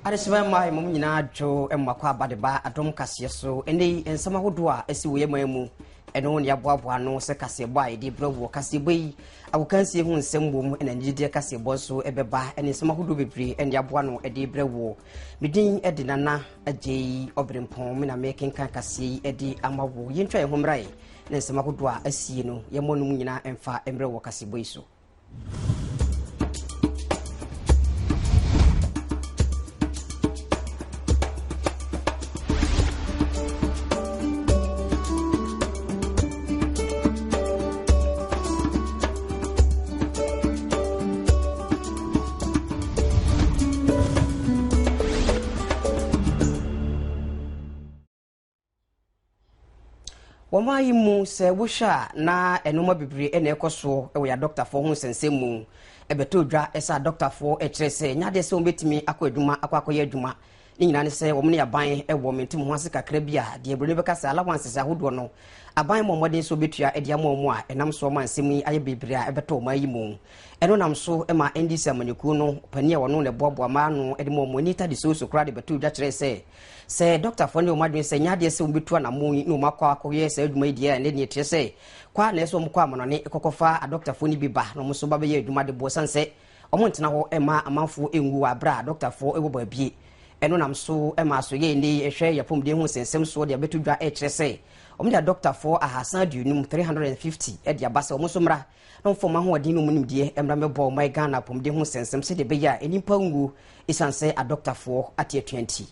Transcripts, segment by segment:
Adehyema mma mmom nyinaa dwo mmakɔ aba de ba adom kaseɛ so. Ɛnnɛ yi, nsɛm ahodoɔ a asi wɔ yɛn man mu, ɛno ne yɛaboaboa ano sɛ kaseɛbɔ a yɛde brɛ wɔ kaseɛbɔ yi. Agokansie ho nsɛm wom na anigyedeɛ kaseɛbɔ nso ɛbɛba ne nsɛm ahodoɔ bebree ɛne yɛaboa no de brɛ wɔ. Me din de Nana Agyei Ɔberempɔn, me na mekenkan kaseɛ yi de ama wo. Yɛntwa yɛn ho mmra ɛ ne nsɛm ahodoɔ a asie no, yɛmmɔ no mu nyinaa mfa mmerɛ wɔ kaseɛbɔ yi so. Wɔn yi mu sɛ wohwɛ a na nneɛma bebree na ɛkɔ soɔ wɔ yɛn adɔktafoɔ ho nsɛnsɛm mu. Ɛbɛtɔ dwa sɛ adɔktafoɔ kyerɛ sɛ nyɛ adeɛ sɛ wɔbɛtumi akɔ adwuma akɔ akɔyɛ adwuma. Ne nyinaa ne sɛ wɔn ne aban wɔ mente mu ho ase kakra bi a deɛ buroni bɛka sɛ allowances ahodoɔ no aban mmɔ mmɔden sɛ wɔbɛtua de ama wɔn a ɛnam soɔ ma nsɛm yi ayɛ bebree a ɛbɛtɔ ɔman yi mu. Ɛno nam so ma NDC amanyɔkuo no panin a ɔno na ɛboaboa mmaa ano de ma wɔn Anita de Soso koraa de bɛtoo dwa kyerɛɛ sɛ Sɛ dɔktafoɔ no yɛ wɔn adwene sɛ ɛnyɛ adeɛ sɛ wɔbɛtu anammɔn yi na wɔakɔ akɔyɛ saa adwuma yi deɛ a, ɛnde deɛ ɛteɛ sɛ kɔ ara na ɛsɛ sɛ wɔkɔ amanɔne kɔkɔfa adɔktafoɔ no bi ba na wɔn nso ba bɛyɛ adwuma de boa ɛsiane sɛ wɔntena hɔ mma amanfoɔ nwu wɔ aberɛ a adɔktafoɔ wɔ baabie. Ɛno nam so ma asoɛeɛ nnɛ yi hwɛ yɛn apɔmuden ho nsɛnsɛm soɔ de abɛto dwa rekyerɛ sɛ wɔde adɔktafoɔ 350, 350, de aba sɛ wɔn nso mmra na wɔmfa wɔn ahoɔden ne wɔn nimdeɛ mmra mmɛboa ɔman Ghana apɔmuden ho nsɛnsɛm sɛdeɛ ɛbɛyɛ a nnipa nwu ɛsiane sɛ adɔktafoɔ ate atua nti.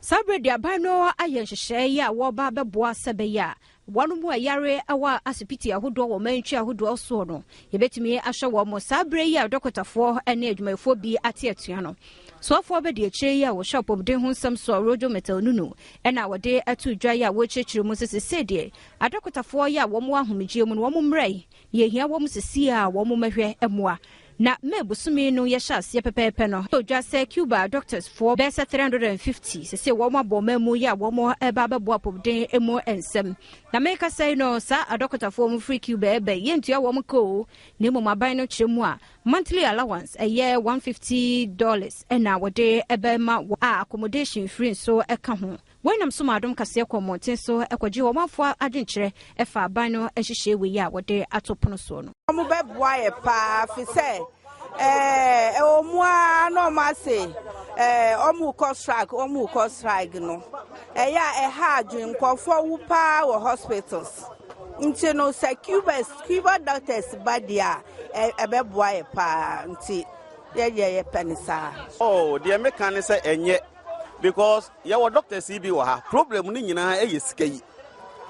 Saa berɛ deɛ aban no ayɛ nhyehyɛeɛ yi a wɔreba abɛboa sɛ ɛbɛyɛ a wɔn mu a yare wɔ asipiti ahodoɔ wɔ mantwi ahodoɔ soɔ no yɛbɛtumi ahwɛ wɔn mo saa berɛ yi a dɔkotafoɔ ne adwumayɛfoɔ bi ate atua no. Soafoɔ bɛdi akyire yi a wɔhwɛ apɔmuden ho nsɛm soɔ Rojo Mettle Nunu ɛna wɔde ato dwa yi a wɔrekyerɛkyerɛ mu sɛ sesei deɛ Adɔkotafoɔ yi a wɔn wɔ ahomegyeɛ mu no wɔn mmra yi, yɛhia wɔn sesie a wɔn mmɛhwɛ mmoa. Na May bosome no yɛhyɛ aseɛ pɛpɛɛpɛ no, ɛtɔ dwa sɛ Cuba doctors foɔ bɛyɛ sɛ 350 sesie wɔn abɔ ɔman mu yi a wɔn reba abɛboa apɔmuden mu nsɛm. Na merekasa yi no saa adɔkotafoɔ wɔn firi Cuba reba yi yɛntua wɔn ka o, na mmom aban no kyerɛ mu a monthly allowance ɛyɛ $150 ɛna wɔde ɛbɛma wɔn a accommodation free nso ɛka ho. Wei nam so ma Adom Kaseɛ kɔɔ mmɔnten so kɔgyee ɔmanfoɔ adwenkyerɛ fa aban no nhyehyɛe wei a wɔde ato pono soɔ no. Ɔmo bɛboa yɛ paa fisɛ ɛɛ ɛwɔ mu aa na ɔmo ase ɛɛ ɔmo kɔ strike ɔmo kɔ strike no ɛyɛ a ɛha adwene nkurɔfoɔ wu paa wɔ hospitals nti no sɛ Cuba Cuba doctors ba deɛ a ɛbɛboa yɛ paa nti yɛdeɛ yɛpɛ ne saa. Oh deɛ meka ne sɛ ɛnyɛ because yɛwɔ doctors yi bi wɔ ha problem no nyinaa ɛyɛ sika yi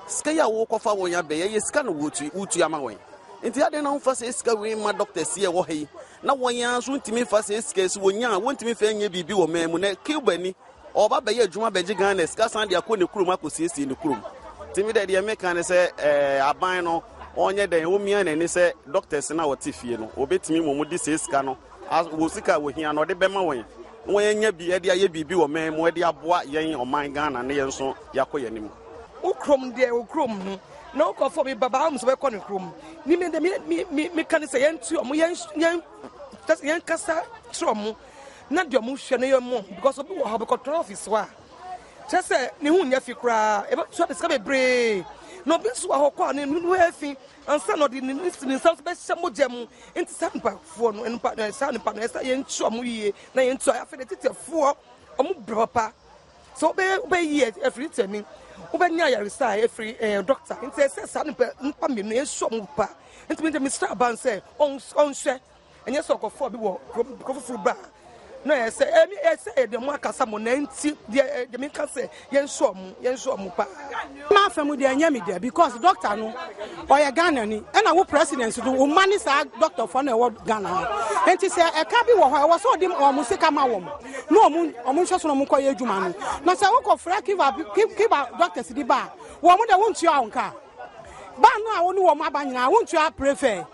sika yi a wokɔfa wɔn abɛ yɛyɛ sika na wotu wotu ama wɔn nti adɛn na womfa sɛ sika wei ma doctors yi ɛwɔ ha yi na wɔn ara nso ntumi mfa sɛ sika yi so wɔnya a wɔntumi mfa nyɛ biribi wɔ man mu na Cuba ni ɔba bɛyɛ adwuma bɛgye Ghana sika san de akɔ ne kurom akɔsiesie ne kurom nti mi dɛ deɛ meka ne sɛ ɛɛ aban no ɔnyɛ dɛn ɔmia n'ani sɛ doctors no a wɔte fie no wɔbɛtumi mmom de sɛ sika no wɔ sika a wɔhia no ɔde bɛma wɔn na wɔanya bi de ayɛ biribi wɔ man mu de aboa yɛn ɔman Ghana ne yɛn nso yɛakɔ yɛn anim. Wo kurom deɛ wo kurom no na wokɔfo bi baba ahom sɛ bɛkɔ ne kurom ne me de me me me meka ne sɛ yɛntu ɔmo yɛn yɛn yɛn kasa kyerɛ ɔmo na deɛ ɔmo hwɛ no yɛ mo because obi wɔ hɔ bɛkɔtɔ office hɔ a kyerɛ sɛ ne ho nyɛ fi koraa ɛbɛtua ne sika bebree na obi nso wɔ hɔ kɔ a ne ho yɛ fi ansa na ɔde ne ne nsa nso bɛhyɛ mogya mu nti saa nipafoɔ no nipa saa nipa no ɛsɛ yɛn tu ɔmo yie na yɛn tu afei de titiafoɔ ɔmo brɛ papa sɛ wobɛyɛ wobɛyi afiri tɛni wobɛnya ayaresa a ɛfiri ɛɛ dɔkta nti ɛsɛ saa nipa nipa mmienu yɛn su ɔmo pa nti mi de mi sra aban sɛ ɔnhwɛ Ɛnyɛ sɛ ɔkɔfɔɔ bi wɔ kuro foforo ba a, na ɛyɛ sɛ ɛmi ɛyɛ sɛ yɛde ɔmo akasa mo na nti deɛ deɛ mi ka sɛ yɛn nso ɔmo yɛn nso ɔmo paa. M'afa mu deɛ ɛnyɛ me dɛ because doctor no ɔyɛ Ghana ni ɛna wo president no wo mma ne saa doctor foɔ no ɛwɔ Ghana ha nti sɛ ɛka bi wɔ hɔ ɛwɔ sɛ ɔde wɔn sika ma wɔn na wɔn wɔn nhwɛ so na wɔn kɔ yɛ adwuma no na sɛ wokɔ frɛ Cuba Cuba doctors bi ba a wɔn deɛ wontua wɔn ka. Ba no a wo ne wɔn aba nyinaa wontua prefɛ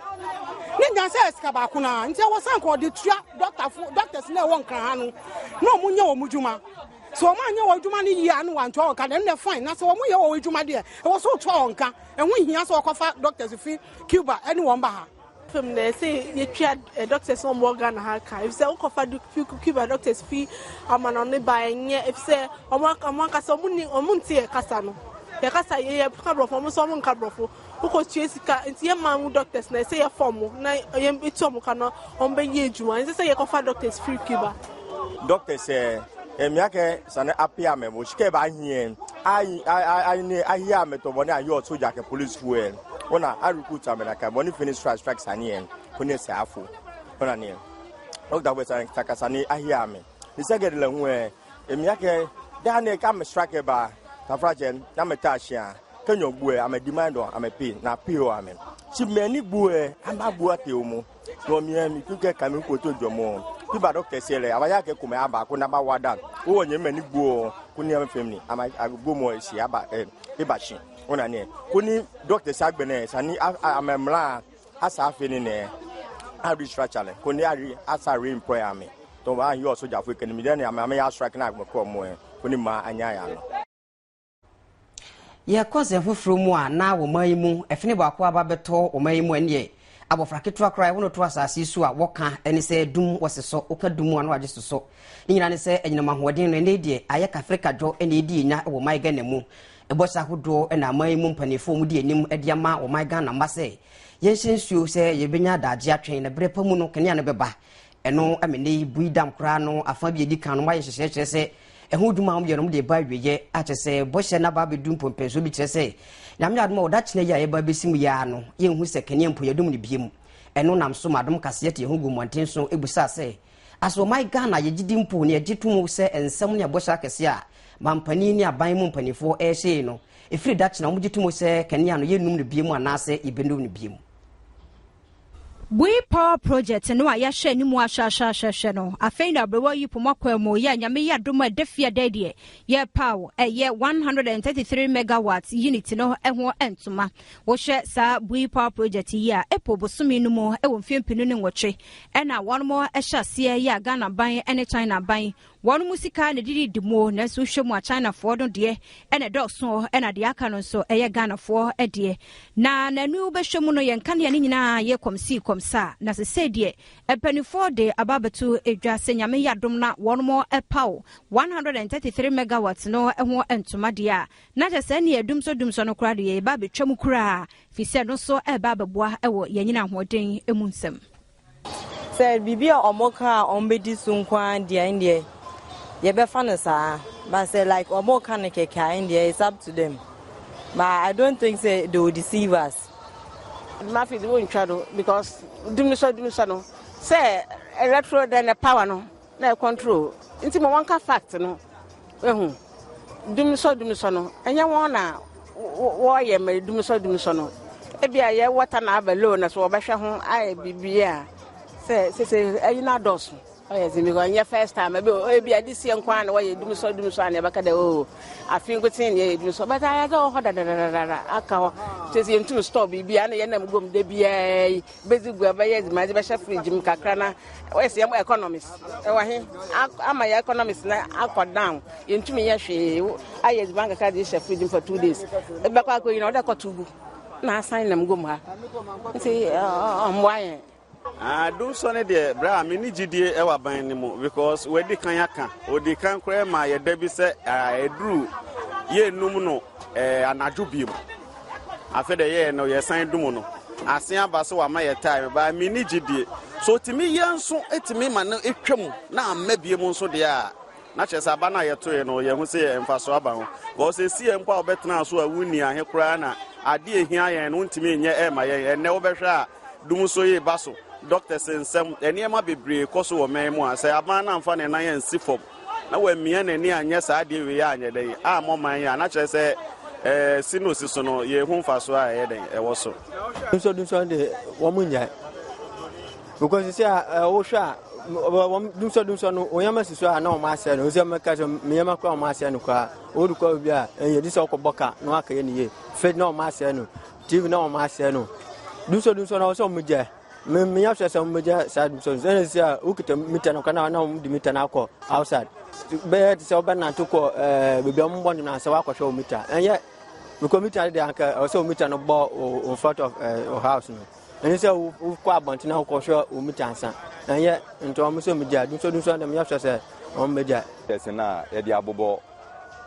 ne nya sɛ sika baako no ara nti ɛwɔ sɛ nka ɔde tua dɔktafo doctors na ɛwɔ nkran ha no na wɔn nyɛ wɔn adwuma sɛ wɔn anyɛ wɔn adwuma no yie a na wɔantua wɔn ka deɛ ɛno fine na sɛ wɔn yɛ wɔn adwuma deɛ ɛwɔ sɛ ɔtua wɔn ka ɛho nhia sɛ ɔkɔfa doctors fi Cuba ɛne wɔn ba ha. Fam na ɛsɛ yɛtua eh, doctors na wɔwɔ Ghana ha ka efisɛ wokɔfa fi Cuba doctors fi amanɔne ba ɛnyɛ efisɛ wɔn ankasa wɔn ni wɔn nte yɛ kasa no yɛ kasa yɛ yɛ ka borɔfo wɔn nso wɔn nka borɔfo wokɔtua sika nti yɛ man mu doctors na ɛsɛ yɛ fɔm na yɛ etu wɔn ka na wɔn bɛyɛ adwuma ɛnsɛ sɛ yɛkɔfa doctors firi Cuba. Doctors ɛ emia kɛ sane apia mɛ bo sike ba hiɛ ayi ayi ne ahi a mɛ tɔbɔ ne ayi ɔso ja kɛ police fu ɛ ona a recruit amɛ na kɛ bɔ ne finish strike strike sane ɛ ko ne sɛ afo ona ne doctor bɛ sane saka sane ahi a mɛ ne sɛ kɛ de la hu ɛ emia kɛ da ne ka mɛ strike ba tafra kyɛ na mɛ ta ahyia kɛ nyɔ gbu ɛ amɛ demand dɔn amɛ pay na pay o amɛ si mɛ ni gbu ɛ ama gbu ate o mu. No mi mi ku ke kami ko to jomo. Ti ba doctor se le abaya ke kuma aba ko na ba wada. Wo nye mani gbo ko ni am family. Ama agbo mo si aba eh e ba shi. Ona ne. Ko ni doctor sa gbe sa ni amemla asa afi ni ne. A restructure le. Ko ni ari asa re employ ame. To ba yo soja fo ke ni mi de ni ame ya strike na ko mo e. Ko ni ma anya ya no. Yɛkɔ nsɛm foforɔ mu a na wɔman yi mu ɛfene baako aba bɛtɔ wɔman yi mu ɛneɛ abɔfra ketewa koraa ɛwo no to asase so a wɔka ɛne sɛ dum wɔsesɔ woka dum a na wagye sosɔ ne nyinaa ne sɛ anyinam ahoɔden no ɛnɛ deɛ ayɛ kafre kadwo ɛna ɛdi nya wɔ man Ghana mu ɛbɔhyɛ ahodoɔ ɛna aman yi mu mpanimfoɔ mu di anim ɛde ama wɔ man Ghana mma sɛ yɛnhyɛ nsuo sɛ yɛbɛnya adagye atwɛn na berɛ pa mu no kanea no bɛba Ɛno ma nnɛ yi Bui Dam koraa no afã bi a edi kan no wɔayɛ nhyehyɛe kyerɛ sɛ ɛho dwuma a wɔyɛ no wɔde reba awieɛ a kyerɛ sɛ bɔhyɛ no aba abɛdu mpɔmpɛnsoɔ bi kyerɛ sɛ Nyame adom a ɔdakyena yi a yɛba abɛsi mu yi ara no yɛnhu sɛ kanea mpo yɛadum no biom. Ɛno nam so ma adom kaseɛ te yɛn ho gu mmɔnten so bisaa sɛ aso ɔman Ghana yɛgye di mpo na yɛgye to mu sɛ nsɛm ne bɔhyɛ akɛseɛ a mampanin ne aban mu mpanimfoɔ rehyɛ yi no ɛfiri dakyena wɔgye to mu sɛ kanea no yɛnnum no biom anaasɛ yɛbɛnum no biom. Bui Power Project no a yɛahwɛ anim ahwɛahwɛahwɛhwɛ no, afei na aberewa yi poma kwan mu yɛ a Nyame yɛ adom a ɛda fie ada deɛ yɛrepaw ɛyɛ 133 megawatts unit no ho ntoma. Wohwɛ saa Bui Power Project yi a, April bosome no mu wɔ mfeɛ mpenu ne nwɔtwe ɛna wɔn hyɛ aseɛ yɛ a Ghana ban ne China ban Wɔn mu sika na ɛdidi di mu, nanso wohwɛ mu a Chinafoɔ no deɛ ɛna ɛdɔɔso ɛna deɛ aka no nso ɛyɛ Ghanafoɔ deɛ. Na nanu wobɛhwɛ mu no yɛn nkanea no nyinaa yɛ kɔmsii kɔmsaa na sesei deɛ mpanimfoɔ de aba abɛto dwa sɛ Nyame yɛ adom na wɔn paw 133 megawatts no ho ntoma deɛ a na kyɛ sɛ ɛne dumsɔ dumsɔ no koraa deɛ yɛba abɛtwa mu koraa firi sɛ ɛno nso ɛreba abɛboa wɔ yɛn nyina ahoɔden mu nsɛm. Sɛ biribi a ɔmo ka a ɔmo bɛdi so nko ara deɛ ɛndeɛ yɛbɛfa no saa but sɛ like ɔmo ka no kɛkɛ a ɛndeɛ it's up to them but I don't think sɛ they will deceive us. Mafi de wontwa do because dumsɔ dumsɔ no sɛ electro dɛn na power no na control nti ma wɔnka fact no ehu dumsɔ dumsɔ no ɛnyɛ wɔn na wɔyɛ ma dumsɔ dumsɔ no ebi a yɛ water na aba low na so wɔbɛhwɛ ho ayɛ biribi a sɛ sɛ ɛyi na adɔɔso ɔyɛ dze because ɛnyɛ first time ebi ebi a this year nko ara na wɔyɛ dumsɔ dumsɔ a na yɛbɛka dɛ o afe nkotsee na yɛyɛ dumsɔ but ayɛ dɛ wɔ hɔ dadadadada aka hɔ sɛ sɛ yɛntum store biribi a na yɛnam guom da biara yi Bedzi gua bɛyɛ edziban dze bɛhyɛ fridge mu kakra na wɔyɛ sɛ yɛn economies ɛwɔ he ama yɛ economies na akɔ down yɛntumi nyɛ hwee ayɛ edziban kakra dze hyɛ fridge mu for 2 days ebɛkɔ akɔ yi na ɔdɛ kɔto gu na asan nam gom ha nti ɔmmoa yɛn. Ah, dumsɔ no deɛ berɛ a menni gyidie wɔ aban no mu because wadi kan aka ɔdi kan koraa ma yɛda bi sɛ ɛduru yɛnum no anadwo biom Afei deɛ yɛyɛ no yɛsan dum no asen aba sɛ wama yɛ time baa menni gyidie so ɔtumi yɛ nso tumi ma no twam na amma bie mu nso deɛ a na kyerɛ sɛ aba no a yɛtoe no yɛho sɛ yɛ mfaso aba ho bɔ sɛ si yɛ mpo a wobɛtena so a wonni ahe koraa na adeɛ ɛhia yɛn no wontumi nyɛ ɛma yɛn ɛnnɛ wobɛhwɛ a dum so yi ba so doctors nsɛm nneɛma bebree kɔ so wɔ man mu a sɛ aban no amfa ne nan ansi fam na wammia n'ani anyɛ saa adeɛ wei anyɛ dɛn ammɔ man yi a, na kyerɛ sɛ ɛɛ si na osi so no yɛhu mfasoɔ a ɛyɛ dɛn ɛwɔ so. Dunsɔ dunsɔ de wɔn nyae because sɛ wohwɛ a wɔn dunsɔ dunsɔ no wɔn nneɛma si so a na wɔn asɛe no sɛ mɛka sɛ nneɛma koraa wɔn asɛe no koraa wɔde kɔ obi a ɛyɛ de sɛ ɔkɔbɔ ka na wakɛyɛ ne yie fridge na wɔn asɛe no tv na wɔn asɛe no dunsɔ dunsɔ na wɔsɛ wɔn gyae. Me menya hwɛ sɛ wɔbɛgya saa dum so sɛ sɛ a wokita mita no kora na wɔde mita no akɔ outside bɛyɛ te sɛ wobɛnante kɔ ɛɛ baabi a wɔbɔ no na sɛ woakɔhwɛ wo mita ɛnyɛ because mita no deɛ anka ɛwɔ sɛ wo mita no bɔ in front of ɛɛ house no. Ɛne sɛ wokɔ abɔnten na wokɔhwɛ wɔn mita ansa. Ɛnyɛ nti wɔn sɛ wɔn gyae. Dumsɔ dumsɔ deɛ meyɛ sure sɛ wɔn bɛgyae. Tɛs no a yɛde abobɔ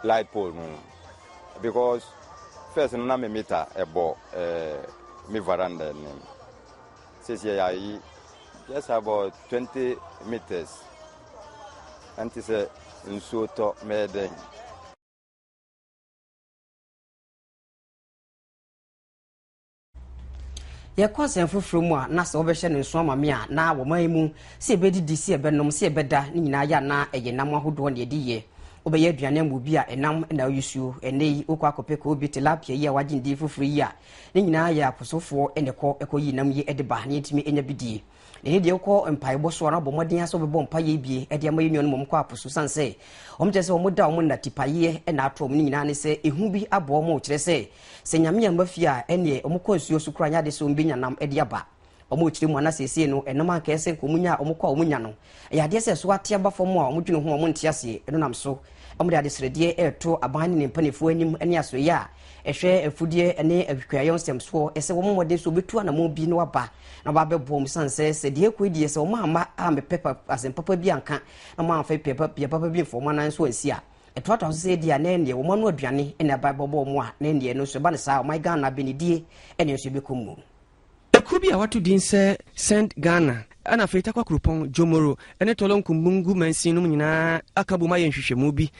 light pole no because first no na me meter ɛbɔ eh, me veranda anim. Sɛsi yɛayi just about 20 meters. Ɛnti sɛ nsuo tɔ mɛyɛ dɛn? Yɛkɔ asɛm foforɔ mu a, na sɛ wobɛhyɛ no nso ama me a, na wɔ man mu, sɛ yɛbɛdidi, sɛ yɛbɛnom, sɛ yɛbɛda, ne nyinaa yɛ a na ɛyɛ nam ahodoɔ na yɛde yɛ. Wobɛyɛ aduane ama obi a, ɛnam na woyi suo. Ɛnnɛ yi, wokɔ akɔpɛ koobi, tilapia yi a wɔagye ne din foforɔ yi a, ne nyinaa yɛ aposofoɔ na ɛkɔ kɔyi nam yi de ba na yɛntumi nya bi die. Na ɛne deɛ wokɔ mpaebɔ so a na wabɔ mmɔden ara sɛ wobɛbɔ mpaeɛ bie de ama yɛn nuanom a wɔkɔ apo so sane sɛ wɔn kyerɛ sɛ wɔn da wɔn nna tipayeɛ na ato wɔn ne nyinaa ne sɛ ehu bi abɔ wɔn kyerɛ sɛ sɛ nyame amma fie a ɛneɛ wɔn kɔ nsuo so koraa nyɛ ade sɛ wɔn bɛnya nam de aba wɔn rekyerɛ mu ana seesei no ɛnam anka ɛsɛ nka wɔn nya a wɔn kɔ a wɔn nya no ɛyɛ adeɛ sɛ so ate aba fam a wɔn dwene ho a wɔn nte aseɛ ɛno nam so wɔde adesrɛdeɛ reto aban ne ne mpanimfoɔ anim ne asoɛeɛ a ɛhwɛ afudeɛ ne akuayɔ nsɛm soɔ sɛ wɔmmɔ mmɔden sɛ wɔbɛtu anammɔn bi na wɔaba na wɔaba abɛboa wɔn ɛsiane sɛ sɛ deɛ ɛkɔ yi deɛ sɛ wɔn amma ammɛpɛ asɛm papa bi anka na wɔn amfa pia papa bi mfa wɔn anan nso ansi a ɛtoatoa so sɛ deɛ a na ɛnneɛ wɔn ano aduane na ɛba ɛbɛbɔ wɔn a na ɛnneɛ no nso ɛba no saa ɔman Ghana abɛnidie ɛne nso ɛbɛkɔ mu. Ekuo bi a wɔato din sɛ Send Ghana ɛna afei Tarkwa Kuropɔn, Jomoro ne Tolon Kumbungu mansin nom nyinaa aka bom ayɛ nhwehwɛmu bi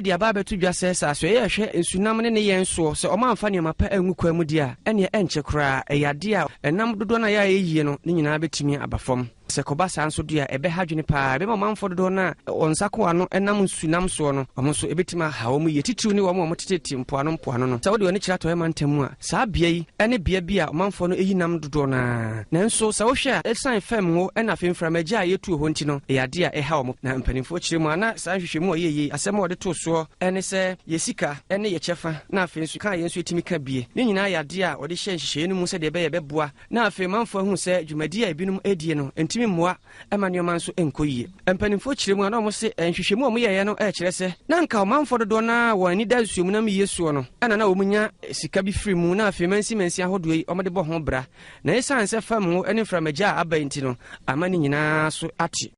de aba abɛto dwa sɛ sɛ asoɛeɛ a ɛhwɛ nsunam ne ne yɛn soɔ sɛ wɔn amfa nneɛma pa angu kwan mu deɛ a ɛneɛ ɛnkyɛ koraa ɛyɛ adeɛ a ɛnam dodoɔ no a yɛayɛ yie no ne nyinaa bɛtumi aba fam. Sɛ ɛkɔba saa nso deɛ a ɛbɛha adwene paa, ɛbɛma ɔmanfoɔ dodoɔ no a wɔn nsa kɔ ano nam nsunam soɔ no wɔn nso ɛbɛtumi aha wɔn yie, titiriw ne wɔn a wɔtetete mpoano mpoano no. Sɛ wode w'ani kyerɛ Atɔeɛ Mantam mu a, Saa bea yi ne bea bi a ɔmanfoɔ no yi nam dodoɔ no ara. Nanso sɛ wohwɛ a, ɛsiane fam ngo ne afei mframagya a yɛtu wɔ hɔ nti no, ɛyɛ adeɛ a ɛha wɔn. Na mpanimfoɔ kyerɛ mu a, na saa nhwehwɛmu a wɔyɛeɛ yi, asɛm a wɔde too soɔ ne sɛ, yɛn sika ne yɛn kyɛfa, na afei nso ka a yɛn nso yɛtumi ka bie. Ne nyinaa yɛ adeɛ a wɔde hyɛɛ nhyehyɛeɛ no mu sɛdeɛ ɛbɛyɛ ɛbɛboa na afei manfoɔ ahunu sɛ dwumadie a ebinom redie no ntumi mmoa ma nneɛma nso nkɔ yie. Mpanimfoɔ kyerɛ mu a na wɔse nhwehwɛmu a wɔyɛeɛ no kyerɛ sɛ na anka ɔmanfoɔ dodoɔ no ara a wɔn ani da nsuomunam yie soɔ no na na wɔnya sika bi firi mu na afei mansi-mansi ahodoɔ yi wɔde bɔ ho bra na esiane sɛ fam ngo ne mframagya a aba yi nti no ama ne nyinaa so ate.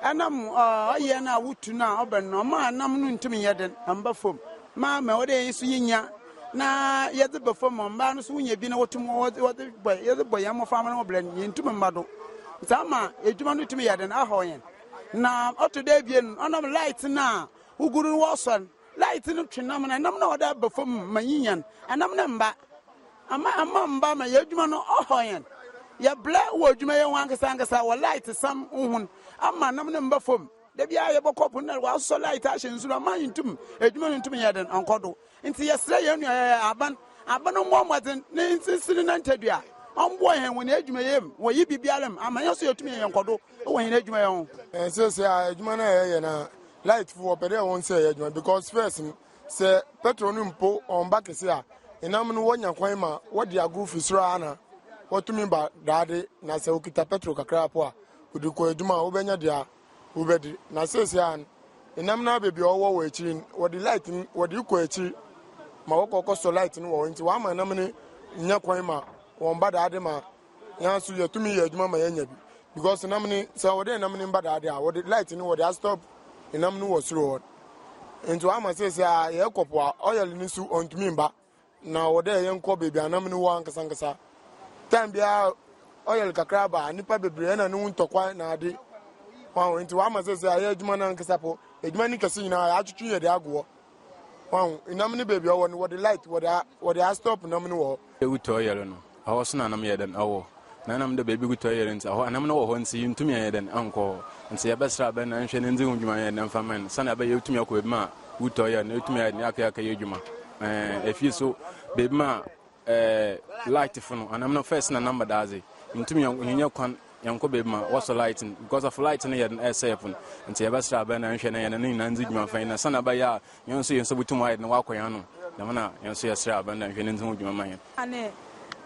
Ɛnam ɔyɛ no a wotu no a ɔbɛn no, ɔma nam no ntumi nyɛ den mba fam. Ma ma ɔdɛ yɛn nso yenya na yɛdze ba fam ma mbaa no nso wonya bi na wɔtum wɔdze bɔ yɛdze bɔ yɛn mmɔframma no brɛ no yɛntum mma do. Nti ama edwuma no tumi yɛ den ahaw yɛn. Na ɔtɔ do ebien no, ɔnam light no a wogu do wɔsɔ no, light no twe nam no, nam no a ɔdɛ ba fam ma yinya no, nam no mmba. Ama ama mba ma yɛn edwuma no ɔhaw yɛn. Yɛbrɛ wɔ edwuma yi ho ankasa ankasa wɔ light sam ho no, ama nam no mmba fam. Da biara yɛbɔkɔ po no na wɔasosɔ light ahyɛ nsu no ama yenntum edwuma no nntum nnyɛ dɛn ɔnnkɔ do. Ntsi yɛserɛ hɛn nua yɛyɛ aban, aban mbɔ mbɔdzen na nsinsin ne nan tadua, ɔmboa hɛn wɔ hɛn edwumayɛ mu, wɔ yi biribiara mu ama hɛn so yetum yɛ hɛn nkɔdo wɔ hɛn edwumayɛ ho. Sesei a edwuma no a yɛyɛ no a light fo wɔpɛ dɛ wɔn sɛ yɛ adwuma because first no sɛ petrol no mpo ɔmba kɛse a enam no wɔnya kwan ma wɔde agoro fi soro a na wɔtumi ba daade na sɛ okita petrol kakra po a wɔde kɔ adwuma a wobɛnya deɛ wobɛdi na seesei a nam no baabi a ɔwɔ wɔ akyiri no wɔde light no wɔde kɔ akyiri ma wɔkɔ kɔsɔ light no wɔ hɔ nti wɔama nam no nya kwan ma wɔn ba daade ma yɛn nso yɛtumi yɛ adwuma ma yɛnya bi because nam no sɛ wɔde nam no ba daade a wɔde light no wɔde astop nam no wɔ soro hɔ nti wɔama seesei a yɛkɔ po a oil no nso ɔntumi mba Na ɔwɔ dɛ yɛnkɔ beebi a nam no wɔ ankasankasa. Time biara oil kakra aba a, nnipa bebree na ne ho ntɔkwa na ade. Wahu nti wama sɛ sɛ ayɛ adwuma no ankasa po, adwuma no kɛse nyinaa yɛatwetwe yɛde agu hɔ. Wahu nam no beebi a ɔwɔ no wɔde light wɔde wɔde astop nam no wɔ hɔ. Ewu tɔ yɛre no, ɛhɔ so na nam yɛ dɛn ɛwɔ. Na nam dɛ beebi gu tɔ yɛre nti ɛhɔ anam no wɔ hɔ nti yɛntumi yɛ dɛn ɛnkɔ hɔ. Nti yɛbɛsrɛ abɛn na nhwɛ ne ndzi ho dwuma yɛ dɛn mfa mɛn sɛnea ɛbɛyɛ yɛbɛtumi akɔ beebi ma wotɔ yɛ na yɛtumi ayɛ dɛn akɔ akɛyɛ adwuma. Ɛɛ efie so beebi ma ɛɛ light fo no anam no first na number daadze ntumi yɛnyɛ kwan yɛnkɔ beebi ma wɔsɔ light no because of light no yɛ dɛn ɛsɛ yɛ pon nti yɛbɛsrɛ abɛn na nhwɛ na yɛn ne nyinaa ndzi dwuma fa yi na sɛnea ɛbɛyɛ a yɛn nso yɛn nsa bɛtum ayɛ dɛn wakɔ yɛn ano dɛm na yɛn nso yɛsrɛ abɛn na nhwɛ ne ndzi ho dwuma ma yɛn. Ane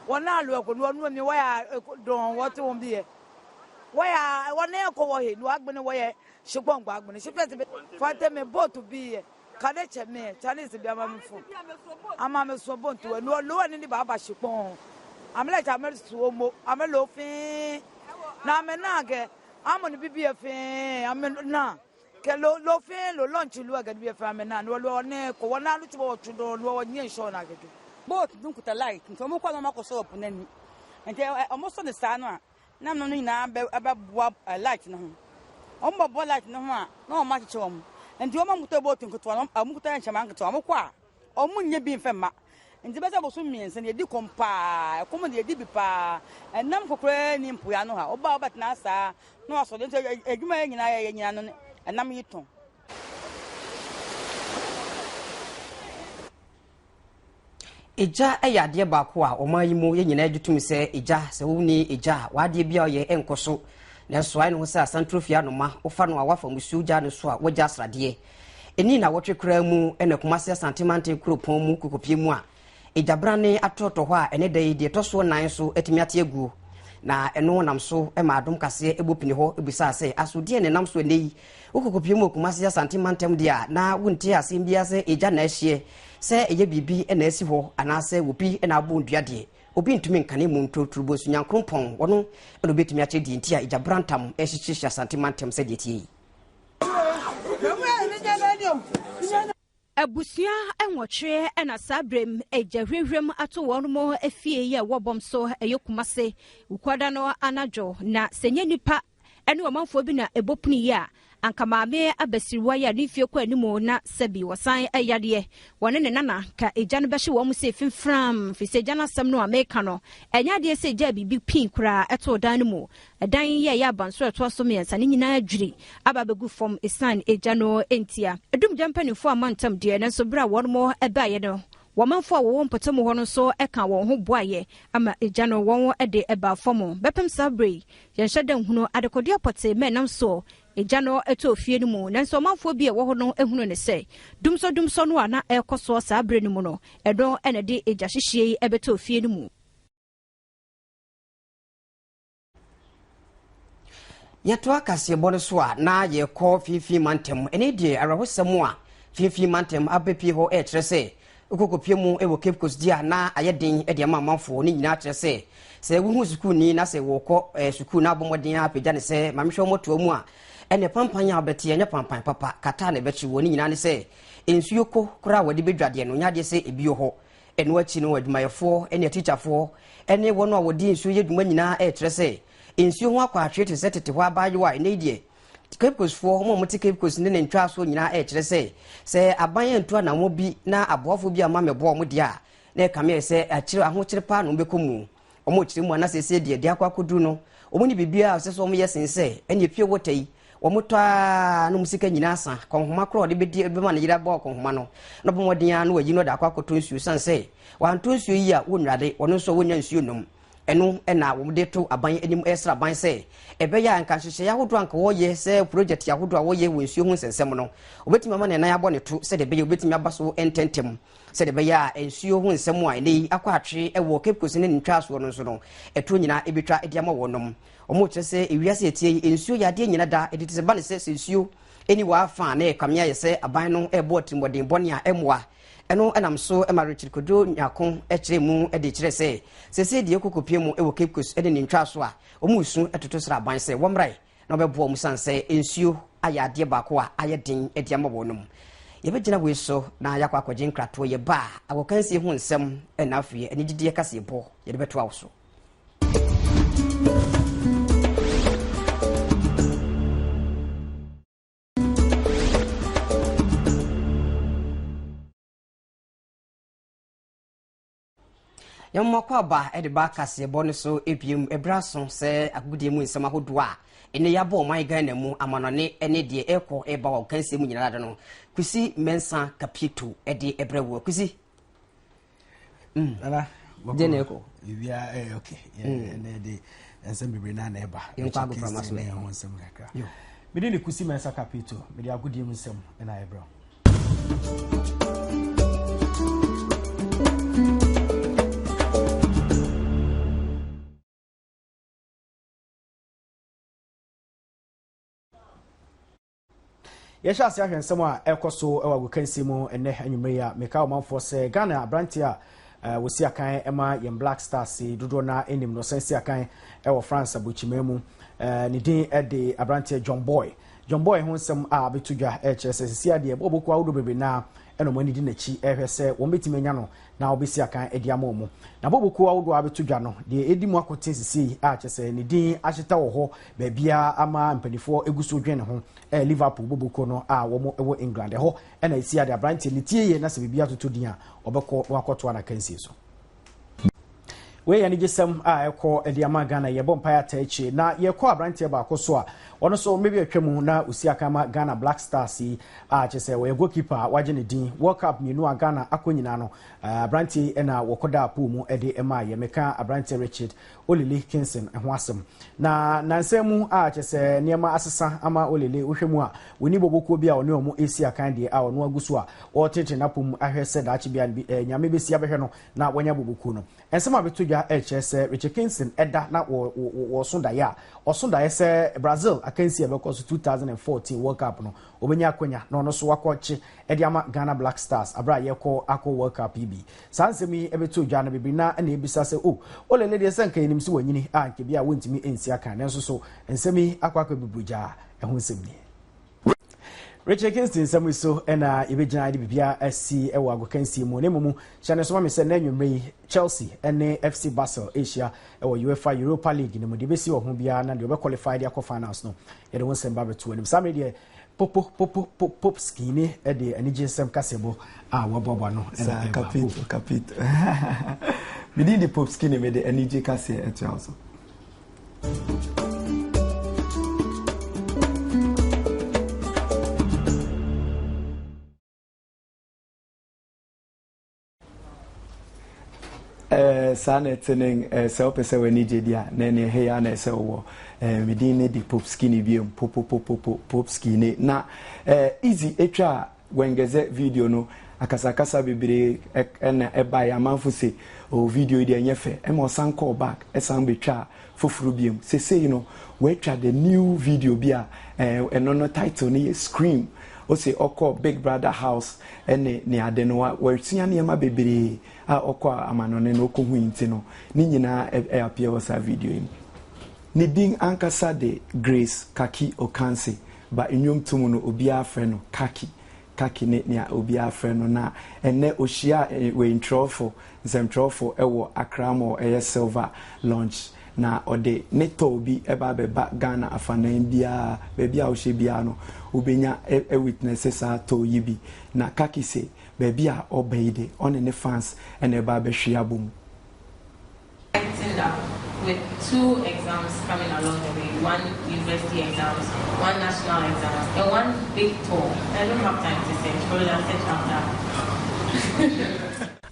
wɔn a lɔ ko no mi wɔyɛ dɔn wɔte wɔn bi yɛ wɔyɛ wɔn ɛkɔ wɔ he no agbene wɔyɛ shikpɔn gba agbene shipɛt bi fante mi boat bi yɛ kade kyɛ mi Chinese bi ama mi fo ama mi so boat wɔ no lɔ ne ni ba ba shikpɔn. Ame lɛ tsa ame su mo ame lo fĩĩ na ame na kɛ amo ni bibi fĩĩ ame na kɛ lo lo fĩĩ lo lɔntsi lu ɛgɛ bi fĩĩ ame na lo lo ne ko wɔn alu tsi bɔ tsu do lo wɔ nye nsɔ na kɛ do. Boat no kuta light nti wɔn kɔ na wɔn akɔ sɔ ɛpo n'ani nti wɔn sɔ ne saa no a na no no nyinaa bɛ ɛbɛboa light no ho wɔn bɛboa light no ho a na wɔn akyekyɛ wɔn nti wɔn a wɔkuta boat nketewa no wɔn kuta nhyɛnma nketewa wɔn kɔ a wɔn nyɛ bi nfɛ mma nti bɛsɛ bosom mmiɛnsa no yɛdi kɔm paa ɛkɔm de yɛdi bi paa ɛnam kokoraa ni mpoya no ha ɔbaa ɔbɛtena saa na wasɔ de nti adwuma yɛ nyinaa yɛyɛ nyinaa no ɛnam yi tɔn. Egya yɛ adeɛ baako a ɔman yi mu yɛn nyinaa gye tom sɛ egya, sɛ wonni egya a, w'adeɛ bi a ɔyɛ nkɔ so. Nanso ayɛ ne ho sɛ asantoro fie anoma, wofa no a woafa musuo gya no so a woagya asradeɛ. Ɛnni nnawɔtwe koraa mu na Kumasi Asante Manten kuropɔn mu kokopie mu a egyabrane atɔtɔ hɔ a ɛne da yi deɛ ɛtɔ soɔ nan so atumi ate aguo. Na ɛno nam so ma Adom Kaseɛ bɔ pini hɔ bisaa sɛ, aso deɛn na ɛnam so ɛnnɛ yi wokɔkɔpie mu wɔ Kumasi Asante mantam deɛ a na wonte asɛm biara sɛ egya na ahyeɛ, sɛ ɛyɛ biribi na asi hɔ anaasɛ obi na abɔ dua deɛ, obi ntumi nkane mu ntorotorobo nso Nyankrompɔn ɔno na obɛtumi akyerɛ deɛ nti a egya brantam rehyehye Asante mantam sɛdeɛ ɛteɛ yi. Abusua nwɔtwe na saa berɛ mu agya hwiremhwirem ato wɔn mo fie yi a ɛwɔ bɔm so ɛyɛ Kumase Wukuada no anadwo na sɛ nyɛ nnipa ne ɔmanfoɔ bi na ɛbɔ pini yi a anka maame abasiriwa yi a ne mfie kɔ anim na sɛbi wɔsan yadeɛ wɔne ne nana ka egya no bɛhye wɔn sɛ fimfram firi sɛ egya no asɛm no a meka no ɛnyɛ adeɛ sɛ egya biribi pii koraa ɛtoo dan no mu Ɛdan yi a ɛyɛ abansoro a ɛtoa so mmiɛnsa no nyinaa adwiri aba abɛgu fam esiane egya no ntia. Dumgya mpanimfoɔ amma ntam deɛ, nanso berɛ a wɔn baeɛ no, wɔmanfoɔ a wɔwɔ mpɔtam hɔ no nso kaa wɔn ho boaeɛ ama egya no wɔn de baa fam. Bɛpem saa berɛ yi, yɛnhyɛ da nhunu adekodeɛ pɔtee ma ɛnam soɔ egya no tɔɔ fie no mu, nanso ɔmanfoɔ bi a ɛwɔ hɔ no hunuu no sɛ dumsɔdumsɔ no a na ɛrekɔ soɔ saa berɛ no mu no, ɛno na ɛde egya hyehyeɛ yi bɛtɔɔ fie no mu. Yɛtoa kaseɛbɔ no so a na yɛkɔ Finfin mantam. Ɛne deɛ awerɛhosɛm a Finfin mantam abɛpie hɔ ɛrekyerɛ sɛ wokɔkɔpie mu wɔ Cape Coast di a na ayɛ den de ama amanfoɔ ne nyinaa kyerɛ sɛ sɛ wohu sukuuni na sɛ wɔkɔ eh, sukuu na abɔ mmɔden a apagya ne sɛ maame hwɛ wɔmɔtoa mu a ɛne pampan a wobɛte ɛnyɛ pampan papa kata na ɛbɛkye wɔ ne nyinaa ne sɛ nsuo ko koraa a wɔde bɛdwadeɛ no nyɛ adeɛ sɛ ebi wɔ hɔ Ɛno akyi no, adwumayɛfoɔ ne atikyafoɔ ne wɔn a wɔde nsuo yɛ adwuma nyinaa rekyerɛ sɛ nsuo ho akɔ atwee te sɛ tete hɔ abaayewa a ɛnnɛ yi deɛ Cape Coastfoɔ, wɔn a wɔte Cape Coast ne ne ntwaasoɔ nyinaa rekyerɛ sɛ sɛ aban antu anammɔn bi na aboafoɔ bi amma mmɛboa wɔn deɛ a, na ɛkame ayɛ sɛ akyire ahokyere paa na wɔbɛkɔ mu. Wɔrekyerɛ mu a na seesei deɛ deɛ akɔ akɔduru no, wɔn ni biribiara a ɛsɛ sɛ wɔyɛ sen sɛ ɛne pure water yi wɔtɔ ara na wɔn sika nyinaa sa. Kɔnhoma korɔ a ɔde bɛdi bɛma ne yere abɔ kɔnhoma no, na ɔbɔ mmɔden ara na wayi no de akɔ akɔtɔ nsuo sane sɛ wantɔ nsuo yi a wɔnnware, wɔn nso a wɔnnya nsuo nnom. Ɛno na wɔde to aban anim resrɛ aban sɛ ɛbɛyɛ a nka nhyehyɛeɛ ahodoɔ a nka wɔyɛ sɛ project ahodoɔ a wɔyɛ wɔ nsuo ho nsɛnsɛm no, wɔbɛtumi ama ne nan abɔ ne to sɛdeɛ ɛbɛyɛ wɔbɛtumi aba so ntɛntɛm. Sɛdeɛ ɛbɛyɛ a nsuo ho nsɛm a ɛnnɛ yi akɔ atwe wɔ Cape Coast ne ne ntwaasoɔ no nso no, ɛtoɔ nyinaa ɛbɛtwa de ama wɔnom. Wɔkyerɛ sɛ ewiase a ɛteɛ yi, nsuo yɛ adeɛ nyina da, ɛde te sɛ ba ne sɛ sɛ nsuo ɛni wɔ afa a na ɛkame ayɛ sɛ aban no ɛrebɔ atirimuɔden bɔne a ɛmmoa. Ɛno nam so ma Richard Kojo Nyarko kyerɛ mu de kyerɛ sɛ seesei deɛ ɛkɔ kɔpie mu wɔ Cape Coast ne ne ntwaaso a, wɔresu toto srɛ aban sɛ wɔmmrae na wɔbɛboa wɔn esiane sɛ nsuo ayɛ adeɛ baako a ayɛ den de ama wɔn. Yɛbɛgyina wei so na yɛakɔ akɔgye nkratoɔ yɛba a agokansie ho nsɛm na afei anigyedeɛ kaseɛbɔ yɛde bɛtoa wo so. Yɛn akwaaba de ba kaseɛbɔ no so ebiem ɛberɛ aso sɛ agodie mu nsɛm ahodoɔ a ɛnɛ yɛabɔ ɔman Ghana mu amanɔne ne deɛ ɛrekɔ ɛreba wɔ agokansie mu nyinaa de no Kwesi Mensah Kapieto de ɛbrɛ woɔ. Kwesi. Nana, deɛ na ɛkɔ. Biribiara ɛyɛ okay. Ɛnɛ de nsɛm bebree na na ɛba. Yɛnkɔ agoprama so. Ɛho nsɛm kakra. Mede ne Kwesi Mensah Kapieto mede agodie mu nsɛm na ɛbrɛ wo. Yɛhyɛ ase ahwɛ nsɛm a ɛkɔ so wɔ agokansie mu ɛnɛ anwummerɛ yi a meka ɔmanfoɔ sɛ Ghana aberanteɛ a Wɔsi akan ma yɛn Black Stars yi dodoɔ no ara nim no. Ɔsan si akan wɔ France abɔkyimaa mu. Ne din de aberanteɛ John Boy. John Boy ho nsɛm a abɛto dwa kyerɛ sɛ sisi adeɛ bɔɔlbɔ kuo ahodoɔ bebree no ara na wɔn ani di n'akyi rehwɛ sɛ wɔn bɛtumi anya no na wɔbɛsi akan de ama wɔn. Na bɔɔlbɔ kuo ahodoɔ a abɛto dwa no, deɛ ɛdi mu akoten sisi yi a kyerɛ sɛ ne din ahyeta wɔ hɔ baabiara ama mpanimfoɔ gu so dwen ne ho ɛyɛ Liverpool bɔɔlbɔ kuo no a wɔn wɔ England. Ɛhɔ na ɛsi adeɛ aberanteɛ ne tie yie na sɛ biribi atoto din a ɔbɛkɔ na wakɔtoa n'akansie so. Wei yɛ anigyesɛm a ɛkɔ de ama Ghana. Yɛbɔ mpaeɛ ataa akyire. Na yɛkɔ aberanteɛ baako so a ɔno nso mmɛ bi atwa mu na ɔsi akan ma Ghana Black Stars yi a kyerɛ sɛ ɔyɛ goalkeeper a wagye ne din. World Cup mmienu a Ghana akɔ nyinaa no, aberanteɛ yi na wɔkɔdaa pool mu de maa yɛ. Meka aberanteɛ Richard Olele Kingston ho asɛm. Na nnansa mu a kyerɛ sɛ nneɛma asesa ama Olele, wohwɛ mu a wɔnni bɔbɔkuo bi a ɔne wɔn resi akan deɛ a ɔno agu so a ɔretenetene n'apɔ mu ahwɛ sɛ daakye biara no bi Nyame bɛsi abɛhwɛ no na wanya bɔbɔkuo no. Nsɛm a bɛto dwa rekyerɛ sɛ Richard Kingston da na wɔso daeɛ a ɔso daeɛ sɛ Brazil akansie a ɛbɛkɔ so 2014 World Cup no ɔbɛnya akwanya na ɔno nso wakɔkye de ama Ghana Black Stars aberɛ a yɛrekɔ akɔ World Cup yi bi. Saa nsɛm yi bɛtoo dwa no bebree no ara na ɛrebisa sɛ oh Olele deɛ sɛ nka yɛnim sɛ wanyini a nka bi a wɔntumi nsi akan nanso so nsɛm yi akɔ akɔbibiri gyaa ɛho nsɛm nie. Richard Kingston nsɛm yi so na yɛbɛgyina de biribiara asi wɔ agokansie mu. Na mmom hyɛ no nso ma me sɛ na anwummerɛ yi Chelsea ne FC Basel rehyia wɔ UEFA Europa League no mu. Deɛ ɛbɛsi wɔ ho biara na deɛ ɔbɛqualify de akɔ finals no yɛde ho nsɛm ba bɛto anim. Saa mmerɛ deɛ Popo popo po pop skini de anigye nsɛm kaseɛbɔ a wɔaboaboa ano na ɛreba. Kapito kapito. Me din de Pop Skinny mede anigye kaseɛ ɛtoa wo so. Eh, saa na ɛte ne eh, sɛ wopɛ sɛ w'ani gye di a na ɛne ɛhe ya na ɛsɛ wowɔ eh, me din ne de pop skinny biom popopopopo pop skinny na eh, easy etwa wɛngɛzɛ video no akasakasa bebree ɛna ɛbaeɛ amanfo se oh, video yi deɛ ɛnyɛ fɛ ɛma ɔsan kɔɔ back ɛsan bɛtwa foforo biom sesei no wɔatwa the new video bi a ɛno no title no yɛ scream ose ɔkɔɔ big brother house ne ne ade no, wasua nneɛma bebree a ɔkɔ amanɔne no ɔkɔhui nti no, ne nyinaa ɛ appear wɔ saa video yi mu. Ne din ankasa de Grace Kaki Okansi, ba nnwomto mu no obiara frɛ no Kaki. Kaki ne nea obiara frɛ no na ɛnnɛ ɔhyiaa wei ntwerɛfo, nsɛmtwerɛfo wɔ Accra Mall ɛyɛ Silver Lounge na ɔde ne tour bi ba abɛba Ghana afanan biara, baabi a wohyɛ biara no wobɛnya witness saa tour yi bi. Na Kaki se baabi a ɔba yi de ɔne ne fans na ɛba abɛhwe abɔ mu. Tightened up with two exams coming along the way, one university exams, one national exams, and one big tour. I don't have time to search, probably I'll search after.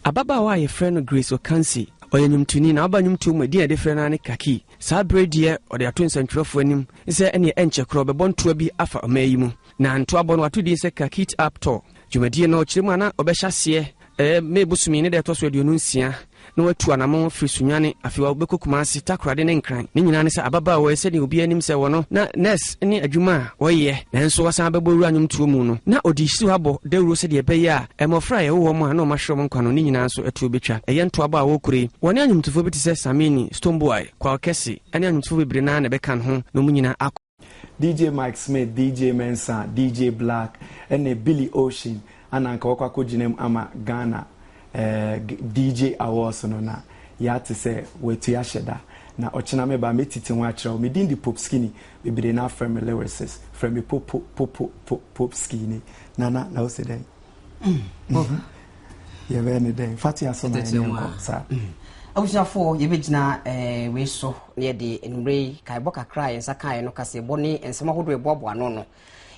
Ababaawa a yɛfrɛ no Grace Okansi, ɔyɛ nnwomtoni na ɔba nnwomtoɔ mu a edin a yɛde frɛ no ara ne Kaki. Saa berɛ yi deɛ ɔde ato nsɛntwerɛfoɔ anim sɛ ɛneɛ ɛnkyɛ koraa ɔbɛbɔ ntoa bi afa ɔman yi mu. Na ntoabɔ no wato din sɛ Kakit Up Tour. Dwumadie no ɔkyerɛ mu a na ɔbɛhyɛ aseɛ ɛyɛ May bosome ne da ɛtɔ so 26 na watu anamɔn afiri Sunyani, afei wabɛkɔ Kumasi, Takoradi ne Nkran. Ne nyinaa ne sɛ ababaawa yi sɛdeɛ obiara nim sɛ wɔno na nurse ne adwuma a ɔyɛ nanso wasan abɛbɔ wura nnwomtoɔ mu no, na ɔde si hɔ abɔ dawuro sɛdeɛ ɛbɛyɛ a mmɔfra a yɛwo wɔn a na wɔahwere wɔn nkwa no ne nyinaa nso atuo bɛtwa. Ɛyɛ ntoabɔ a wɔrekura yi, wɔne anwomtofoɔ bi te sɛ Samini, Stonebwoy, Kwaw Kɛse ne anwomtofoɔ bebree no ara na ɛbɛka ne ho na wɔn nyinaa akɔ. DJ Mike Smith, DJ Mensah, DJ Black ne Billy Ocean ana anka wɔkɔ akɔgyina mu ama Ghana eh, DJ Awards no na yɛate sɛ wɔatu ahyɛ da. Na ɔkyena meba a mɛtiti ho akyerɛ wo. Me din de Pope Skinny, bebree no afrɛ me lyricist, frɛ me Popo Popo Po Pope Skinny. Nana, na wose dɛn? Mm. Yɛbɛyɛ ne dɛn? Fa tea so ma yɛne nkɔ saa. Mm. Abusuafoɔ, yɛbɛgyina eh, wei so na yɛde anwummerɛ yi kaebɔ kakra a yɛn nsa kaeɛ no kaseɛbɔ ne nsɛm ahodoɔ ɛboaboa ano no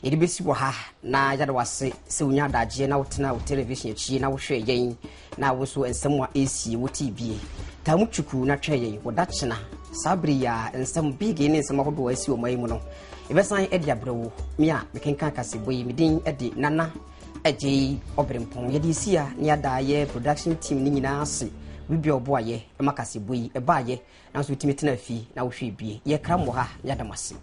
yɛde bɛsi wɔ ha na yɛada wase sɛ wonya adagyeɛ na wotena wo television akyi na wohwɛ yɛn na wo nso nsɛm a ɛresie wotee bie taa mu twuku na twɛn yɛn wɔ dakyena saa bere yi a nsɛm big ne nsɛm ahodoɔ asi wɔ yi mu no yɛbɛsan de abrɛ wo me a mekenkan kaseɛbɔ yi medin de nana Agyei Ɔberempɔn. Yɛde esi a ne yɛada yɛ production team no nyinaa ase. Obi bia ɔboa yɛ ma kaseɛbɔ yi ɛbaayɛ nanso wotumi tena fie na wohwɛ bie. Yɛkra mo ha na yɛada mo ase.